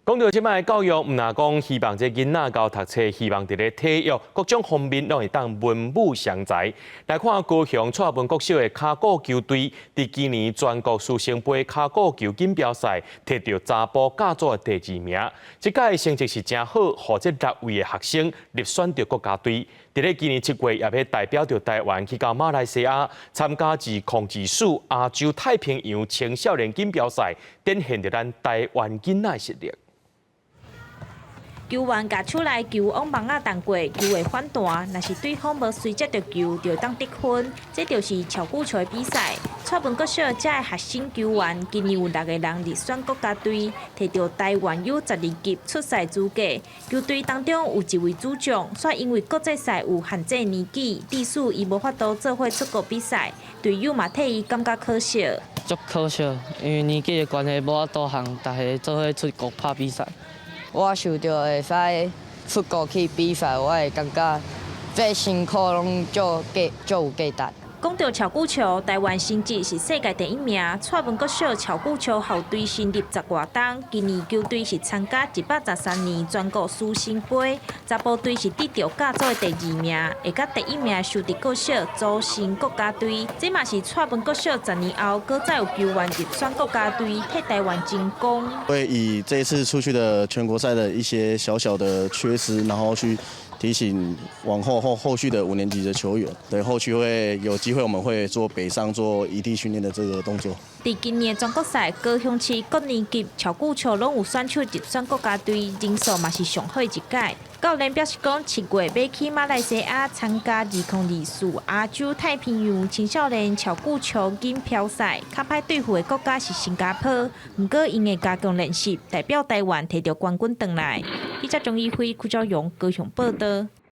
講到這擺教育，毋但講希望這囡仔𠢕讀冊，希望佇咧體育各種方面攏會當文武雙才。來看高雄蔡文國小的跤鼓球隊，佇今年全國師生盃跤鼓球錦標賽，摕著查埔甲組的第二名。這屆的成績是誠好，予這六位的學生入選著國家隊。佇咧今年7月，也欲代表著台灣去到馬來西亞參加2024亞洲太平洋青少年錦標賽，展現著咱台灣囡仔的實力。球員舉手來球往網仔彈過，球會反彈。若是對方無隨接著球，就會當得分。這就是翹鼓球的比賽。蔡文國小遮的學生球員，今年有六個人入選國家隊，摕著台灣 U12級出賽資格。球隊當中有一位主將，煞因為國際賽有限制年紀，致使伊無法度做伙出國比賽。隊友嘛替伊感覺可惜。足可惜，因為年紀的關係，無法度和大家做伙出國拍比賽。我想著會使出國去比賽，我會感覺這辛苦攏足價足有價值。講到翹鼓球，台灣成績是世界第一名。蔡文國小翹鼓球校隊成立十外冬，今年球隊是參加113年全國師生盃，查埔隊是得著甲組的第二名，會佮第一名樹德國小組成國家隊。這嘛是蔡文國小10年後，閣再有球員入選國家隊，替台灣爭光。會以這一次出去的全國賽的一些小小的缺失，然後去提醒往後後續的五年級的球員，對後續會有機會，我們會做北上做異地訓練的這個動作。佇今年全國賽，高雄市各年級翹鼓球攏有選手入選國家隊，人數嘛是上好一屆。教練表示講，7月欲去馬來西亞參加2024亞洲太平洋青少年翹鼓球錦標賽，較歹對付的國家是新加坡，毋過𪜶會加強練習，代表台灣摕著冠軍轉來。記者張一輝、柯昭勇高雄報導。